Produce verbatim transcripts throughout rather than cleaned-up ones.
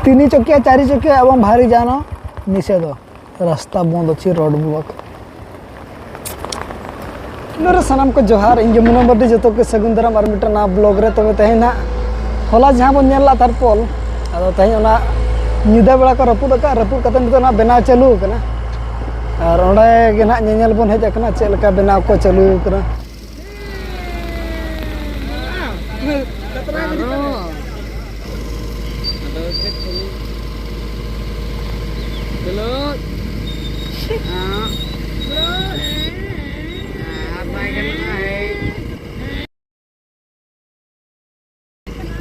ᱛᱤᱱᱤ ᱪᱚᱠᱤᱭᱟ, ᱪᱟᱨᱤ ᱪᱚᱠᱤᱭᱟ ᱮᱵᱚᱝ ᱵᱷᱟᱨᱤ ᱡᱟᱱᱚ ᱱᱤᱥᱮᱫᱷᱚ᱾ ᱨᱟᱥᱛᱟ ᱵᱚᱱᱫ ᱚᱪᱷᱤ, road block. ᱱᱚᱰᱮ ᱥᱟᱱᱟᱢ ᱠᱚ ᱡᱚᱦᱟᱨ, ᱤᱧ ᱜᱮ ᱢᱩᱱᱟ ᱢᱟᱨᱰᱤ, ᱡᱚᱛᱚ ᱠᱚ ᱥᱟᱹᱜᱩᱱ ᱫᱟᱨᱟᱢ ᱟᱨ ᱢᱤᱫᱴᱟᱝ ᱱᱟᱣᱟ ᱵᱞᱚᱜ ᱨᱮ᱾ ᱛᱚᱵᱮ ᱛᱮᱦᱮᱧ ᱱᱟᱜ ᱦᱚᱞᱟ ᱡᱟᱦᱟᱸ ᱵᱚᱱ ᱧᱮᱞ ᱞᱮᱫ ᱛᱟᱨᱯᱚᱞ, ᱟᱫᱚ ᱛᱮᱦᱮᱧ ᱚᱱᱟ ᱧᱤᱫᱟᱹ ᱵᱮᱲᱟ ᱠᱚ ᱨᱟᱹᱯᱩᱫ ᱟᱠᱟᱫ, ᱨᱟᱹᱯᱩᱫ ᱠᱟᱛᱮ ᱱᱤᱛᱚᱜ ᱱᱟᱜ ᱵᱮᱱᱟᱣ ᱪᱟᱹᱞᱩ ᱟᱠᱟᱱᱟ᱾ ᱟᱨ ᱚᱸᱰᱮ ᱜᱮ ᱱᱟᱜ ᱧᱮᱧᱮᱞ ᱵᱚᱱ ᱦᱮᱡ ᱟᱠᱟᱱᱟ ᱪᱮᱫ ᱞᱮᱠᱟ ᱵᱮᱱᱟᱣ ᱠᱚ ᱪᱟᱹᱞᱩ ᱟᱠᱟᱱᱟ᱾ ᱪᱚᱞᱚ᱾ ᱟᱨ ᱵᱟᱭ ᱜᱟᱱᱚᱜᱼᱟ, ᱦᱮᱭ᱾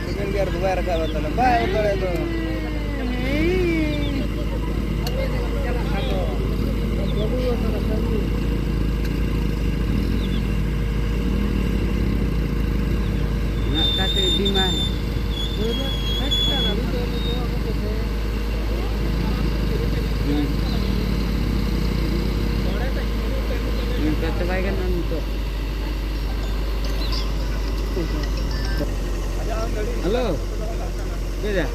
ᱥᱤᱠᱷᱮᱱ ᱜᱮᱭᱟᱨ ᱫᱚ ᱵᱟᱭ ᱨᱟᱠᱟᱵ ᱮᱫ ᱛᱟᱦᱮᱱᱟ, ᱵᱟᱭ ᱚᱨ ᱫᱟᱲᱮᱭᱟᱜ ᱫᱚ᱾ ᱱᱟᱜ ᱠᱟᱛᱮ ᱤᱫᱤ ᱢᱟᱭ᱾ ᱦᱩᱸ᱾ ᱱᱤᱛᱚᱜ ᱛᱮ ᱵᱟᱭ ᱜᱟᱱᱚᱜᱼᱟ ᱱᱤᱛᱚᱜ᱾ ᱦᱮᱞᱳ, ᱵᱮᱡᱟ,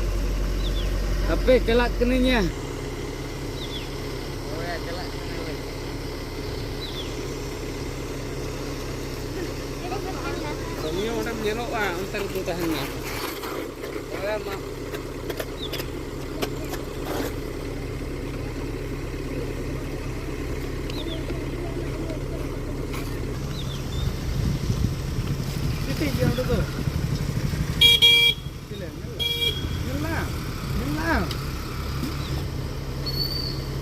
ᱦᱟᱯᱮ ᱪᱟᱞᱟᱜ ᱠᱟᱹᱱᱟᱹᱧ ᱭᱟ᱾ ᱦᱳᱭ, ᱪᱟᱞᱟᱜ ᱠᱟᱱᱟᱞᱮ᱾ ᱨᱳᱢᱤᱭᱳ ᱚᱸᱰᱮᱢ ᱧᱮᱞᱚᱜᱼᱟ, ᱚᱱᱛᱮ ᱨᱮᱫᱚ ᱛᱟᱦᱮᱱᱟ᱾ ᱦᱳᱭ, ᱢᱟ᱾ ᱜᱤᱛᱤᱡ ᱜᱮ ᱚᱸᱰᱮ ᱫᱚ᱾ ᱪᱤᱞᱤ? ᱧᱮᱞ ᱞᱟᱢ? ᱧᱮᱞ ᱞᱟᱢ? ᱧᱮᱞ ᱞᱟᱢ?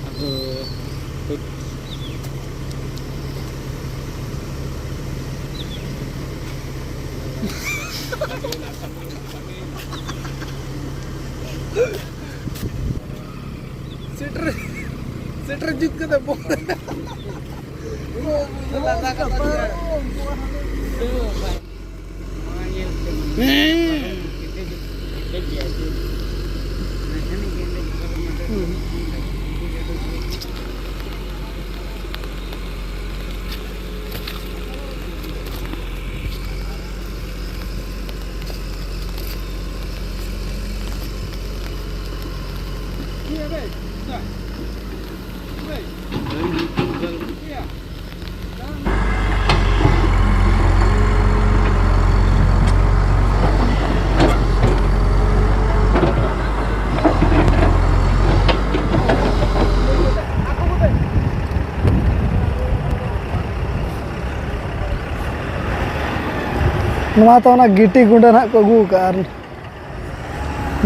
ᱟᱫᱚ, ᱥᱮᱴᱮᱨ, ᱥᱮᱴᱮᱨ ᱡᱩᱛ ᱠᱟᱛᱮ ᱵᱚᱞ᱾ ᱱᱚᱣᱟ ᱛᱚ ᱚᱱᱟ ᱜᱤᱴᱤ ᱜᱩᱸᱰᱟᱹ ᱱᱟᱦᱟᱜ ᱠᱚ ᱟᱹᱜᱩ ᱟᱠᱟᱫᱼᱟ ᱟᱨ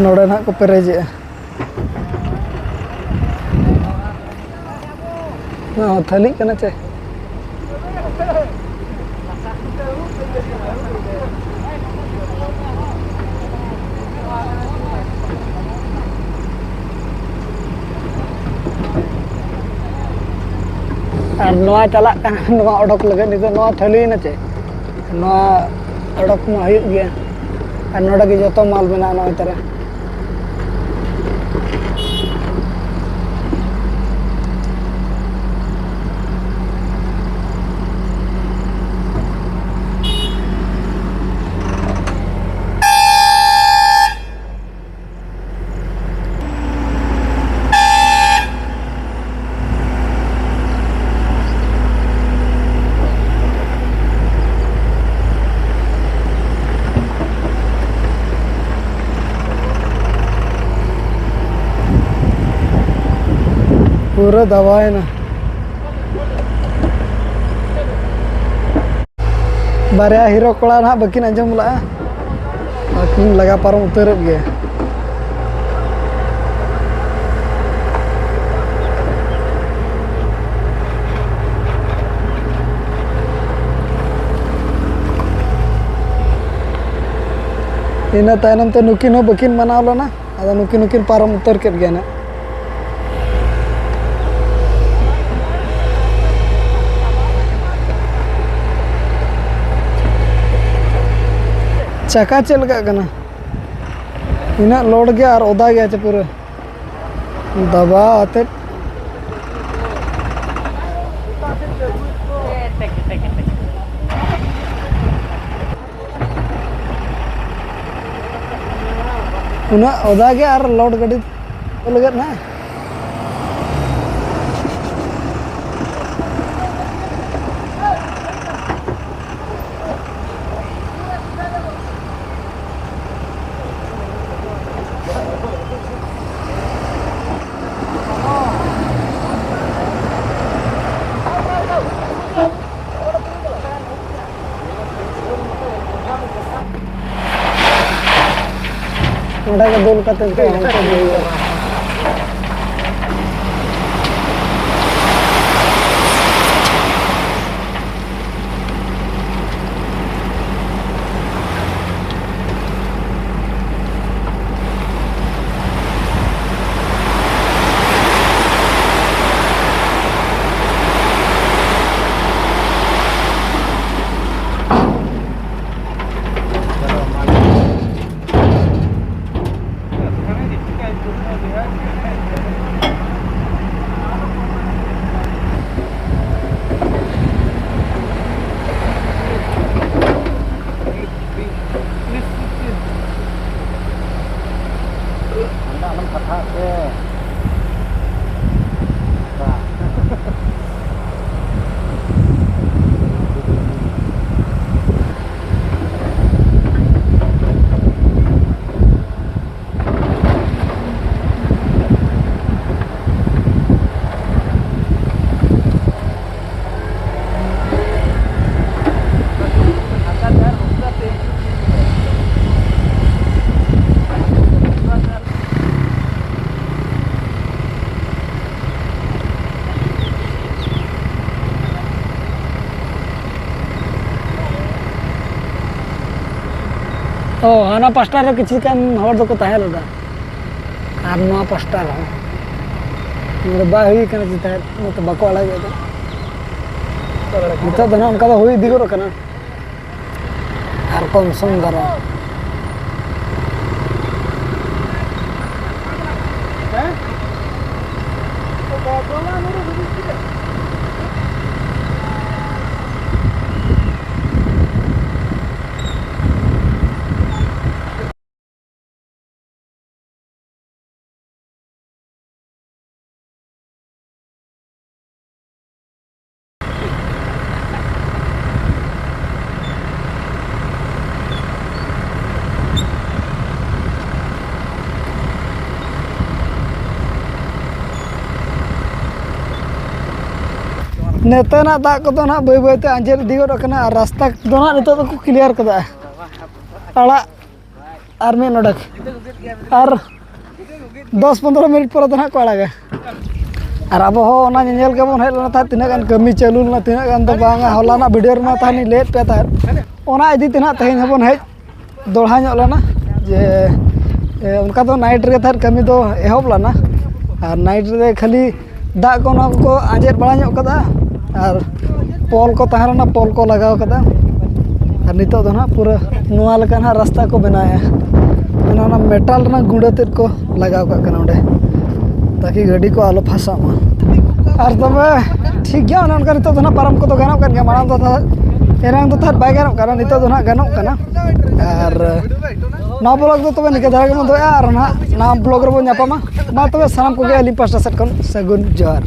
ᱱᱚᱰᱮ ᱱᱟᱦᱟᱜ ᱠᱚ ᱯᱮᱨᱮᱡᱮᱜᱼᱟ᱾ ᱚ, ᱛᱷᱟᱹᱞᱤᱜ ᱠᱟᱱᱟ ᱪᱮ? ᱟᱨ ᱱᱚᱣᱟ ᱪᱟᱞᱟᱜ ᱠᱟᱱᱟ, ᱱᱚᱣᱟ ᱚᱰᱚᱠ ᱞᱟᱹᱜᱤᱫ ᱱᱤᱛᱚᱜ ᱱᱚᱣᱟ ᱛᱷᱟᱹᱞᱤᱭᱮᱱᱟ ᱪᱮ? ᱱᱚᱣᱟ ᱚᱰᱚᱠ ᱢᱟ ᱦᱩᱭᱩᱜ ᱜᱮᱭᱟ᱾ ᱟᱨ ᱱᱚᱰᱮ ᱜᱮ ᱡᱚᱛᱚ ᱢᱟᱞ ᱢᱮᱱᱟᱜᱼᱟ ᱱᱚᱜᱼᱚᱭ ᱛᱟᱨᱟ᱾ ᱯᱩᱨᱟᱹ ᱫᱟᱵᱟᱭᱮᱱᱟ᱾ ᱵᱟᱨᱭᱟ ᱦᱤᱨᱳ ᱠᱚᱲᱟ ᱱᱟᱦᱟᱜ ᱵᱟᱹᱠᱤᱱ ᱟᱸᱡᱚᱢ ᱞᱟᱜᱼᱟ, ᱵᱟᱹᱠᱤᱱ ᱞᱟᱜᱟ ᱯᱟᱨᱚᱢ ᱩᱛᱟᱹᱨᱚᱜ ᱜᱮᱭᱟ᱾ ᱤᱱᱟᱹ ᱛᱟᱭᱱᱚᱢ ᱛᱮ ᱱᱩᱠᱤᱱ ᱦᱚᱸ ᱵᱟᱹᱠᱤᱱ ᱢᱟᱱᱟᱣ ᱞᱮᱱᱟ᱾ ᱟᱫᱚ ᱱᱩᱠᱤᱱ ᱦᱚᱸᱠᱤᱱ ᱯᱟᱨᱚᱢ ᱩᱛᱟᱹᱨ ᱠᱮᱫ ᱜᱮᱭᱟ ᱱᱟᱜ᱾ ᱪᱟᱠᱟ ᱪᱮᱫ ᱞᱮᱠᱟᱜ ᱠᱟᱱᱟ? ᱤᱱᱟᱹᱜ ᱞᱚᱰ ᱜᱮᱭᱟ ᱟᱨ ᱚᱫᱟ ᱜᱮᱭᱟ ᱪᱮ ᱯᱩᱨᱟᱹ ᱫᱟᱵᱟᱣ ᱟᱛᱮᱫ᱾ ᱩᱱᱟᱹᱜ ᱚᱫᱟ ᱜᱮ ᱟᱨ ᱞᱳᱰ ᱜᱟᱹᱰᱤ ᱠᱚ ᱞᱟᱹᱜᱤᱫ ᱱᱟ᱾ ᱫᱩᱞ ᱠᱟᱛᱮ ᱛᱚ ᱦᱟᱱᱛᱮ ᱫᱚ ᱦᱩᱭᱩᱜᱼᱟ᱾ ᱟᱞᱚᱢ ᱠᱟᱛᱷᱟᱜ ᱥᱮ᱾ ᱚ, ᱦᱟᱱᱟ ᱯᱟᱥᱴᱟ ᱨᱮ ᱠᱤᱪᱷᱩ ᱜᱟᱱ ᱦᱚᱲ ᱫᱚᱠᱚ ᱛᱟᱦᱮᱸ ᱞᱮᱫᱟ᱾ ᱟᱨ ᱱᱚᱣᱟ ᱯᱟᱥᱴᱟ ᱨᱮᱦᱚᱸ ᱱᱚᱰᱮ ᱵᱟᱭ ᱦᱩᱭ ᱠᱟᱱᱟ, ᱪᱮᱛᱟᱱ ᱱᱚᱛᱮ ᱵᱟᱠᱚ ᱟᱲᱟᱜᱮᱫ ᱫᱚ᱾ ᱱᱤᱛᱚᱜ ᱫᱚ ᱱᱟᱜ ᱚᱱᱠᱟ ᱫᱚ ᱦᱩᱭ ᱤᱫᱤ ᱜᱚᱫ ᱠᱟᱱᱟ᱾ ᱟᱨ ᱠᱚᱢ ᱥᱚᱢ ᱫᱷᱟᱨᱟ᱾ ᱱᱚᱛᱮᱱᱟᱜ ᱫᱟᱜ ᱠᱚᱫᱚ ᱱᱟᱦᱟᱜ ᱵᱟᱹᱭ ᱵᱟᱹᱭᱛᱮ ᱟᱸᱡᱮᱫ ᱤᱫᱤ ᱜᱚᱫ ᱟᱠᱟᱱᱟ ᱟᱨ ᱨᱟᱥᱛᱟ ᱫᱚ ᱱᱟᱦᱟᱜ ᱱᱤᱛᱚᱜ ᱫᱚᱠᱚ ᱠᱞᱤᱭᱟᱨ ᱠᱟᱫᱟ᱾ ᱟᱲᱟᱜ ᱟᱨ ᱢᱤᱫ ᱱᱚᱰᱮᱠ ᱟᱨ ᱫᱚᱥ ᱯᱚᱱᱫᱽᱨᱚ ᱢᱤᱱᱤᱴ ᱯᱚᱨᱮ ᱫᱚ ᱱᱟᱦᱟᱜ ᱠᱚ ᱟᱲᱟᱜᱟ᱾ ᱟᱨ ᱟᱵᱚ ᱦᱚᱸ ᱚᱱᱟ ᱧᱮᱧᱮᱞ ᱜᱮᱵᱚᱱ ᱦᱮᱡ ᱞᱮᱱᱟ ᱛᱟᱦᱮᱸᱫ, ᱛᱤᱱᱟᱹᱜ ᱜᱟᱱ ᱠᱟᱹᱢᱤ ᱪᱟᱹᱞᱩ ᱞᱮᱱᱟ, ᱛᱤᱱᱟᱹᱜ ᱜᱟᱱ ᱫᱚ ᱵᱟᱝᱟ᱾ ᱦᱚᱞᱟᱱᱟᱜ ᱵᱷᱤᱰᱤᱭᱳ ᱨᱮᱢᱟ ᱛᱟᱦᱮᱸᱫ ᱞᱤᱧ ᱞᱟᱹᱭᱮᱫ ᱯᱮ ᱛᱟᱦᱮᱸᱫ, ᱚᱱᱟ ᱤᱫᱤ ᱛᱮ ᱱᱟᱦᱟᱜ ᱛᱮᱦᱮᱧ ᱦᱚᱸᱵᱚᱱ ᱦᱮᱡ ᱫᱚᱲᱦᱟ ᱧᱚᱜ ᱞᱮᱱᱟ᱾ ᱡᱮ ᱮ, ᱚᱱᱠᱟ ᱫᱚ ᱱᱟᱭᱤᱴ ᱨᱮᱜᱮ ᱛᱟᱦᱮᱸᱫ ᱠᱟᱹᱢᱤ ᱫᱚ ᱮᱦᱚᱵ ᱞᱮᱱᱟ᱾ ᱟᱨ ᱱᱟᱭᱤᱴ ᱨᱮ ᱠᱷᱟᱹᱞᱤ ᱫᱟᱜ ᱠᱚ, ᱱᱚᱣᱟ ᱠᱚᱠᱚ ᱟᱸᱡᱮᱫ ᱵᱟᱲᱟ ᱧᱚᱜ ᱠᱟᱫᱟ᱾ ᱟᱨ ᱯᱚᱞ ᱠᱚ ᱛᱟᱦᱮᱸ ᱞᱮᱱᱟ, ᱯᱚᱞ ᱠᱚ ᱞᱟᱜᱟᱣ ᱠᱟᱫᱟ᱾ ᱟᱨ ᱱᱤᱛᱚᱜ ᱫᱚ ᱱᱟᱦᱟᱜ ᱯᱩᱨᱟᱹ ᱱᱚᱣᱟ ᱞᱮᱠᱟ ᱱᱟᱦᱟᱜ ᱨᱟᱥᱛᱟ ᱠᱚ ᱵᱮᱱᱟᱣᱮᱫᱼᱟ᱾ ᱚᱱᱟ, ᱚᱱᱟ ᱢᱮᱴᱟᱞ ᱨᱮᱱᱟᱜ ᱜᱩᱸᱰᱟᱹ ᱛᱮᱫ ᱠᱚ ᱞᱟᱜᱟᱣ ᱠᱟᱜ ᱠᱟᱱᱟ ᱚᱸᱰᱮ, ᱛᱟᱠᱤ ᱜᱟᱹᱰᱤ ᱠᱚ ᱟᱞᱚ ᱯᱷᱟᱥᱟᱜ ᱢᱟ᱾ ᱟᱨ ᱛᱚᱵᱮ ᱴᱷᱤᱠ ᱜᱮᱭᱟ, ᱚᱱᱮ ᱚᱱᱠᱟ ᱱᱤᱛᱚᱜ ᱫᱚ ᱱᱟᱦᱟᱜ ᱯᱟᱨᱚᱢ ᱠᱚᱫᱚ ᱜᱟᱱᱚᱜ ᱠᱟᱱ ᱜᱮᱭᱟ᱾ ᱢᱟᱲᱟᱝ ᱫᱚ ᱛᱟᱦᱮᱸᱫ, ᱮᱱᱟᱝ ᱫᱚ ᱛᱟᱦᱮᱸᱫ ᱵᱟᱭ ᱜᱟᱱᱚᱜ ᱠᱟᱱᱟ, ᱱᱤᱛᱚᱜ ᱫᱚ ᱱᱟᱦᱟᱜ ᱜᱟᱱᱚᱜ ᱠᱟᱱᱟ᱾ ᱟᱨ ᱱᱚᱣᱟ ᱵᱞᱚᱜ ᱫᱚ ᱛᱚᱵᱮ ᱱᱤᱝᱠᱟᱹ ᱫᱷᱟᱨᱟ ᱜᱮᱵᱚᱱ ᱫᱚᱦᱚᱭᱟ, ᱟᱨ ᱱᱟᱦᱟᱜ ᱱᱟᱣᱟ ᱵᱞᱚᱜ ᱨᱮᱵᱚᱱ ᱧᱟᱯᱟᱢᱟ᱾ ᱢᱟ ᱛᱚᱵᱮ ᱥᱟᱱᱟᱢ ᱠᱚᱜᱮ ᱟᱹᱞᱤᱧ ᱯᱟᱥᱴᱟ ᱥᱮᱫ ᱠᱷᱚᱱ ᱥᱟᱹᱜᱩᱱ ᱡᱚᱦᱟᱨ᱾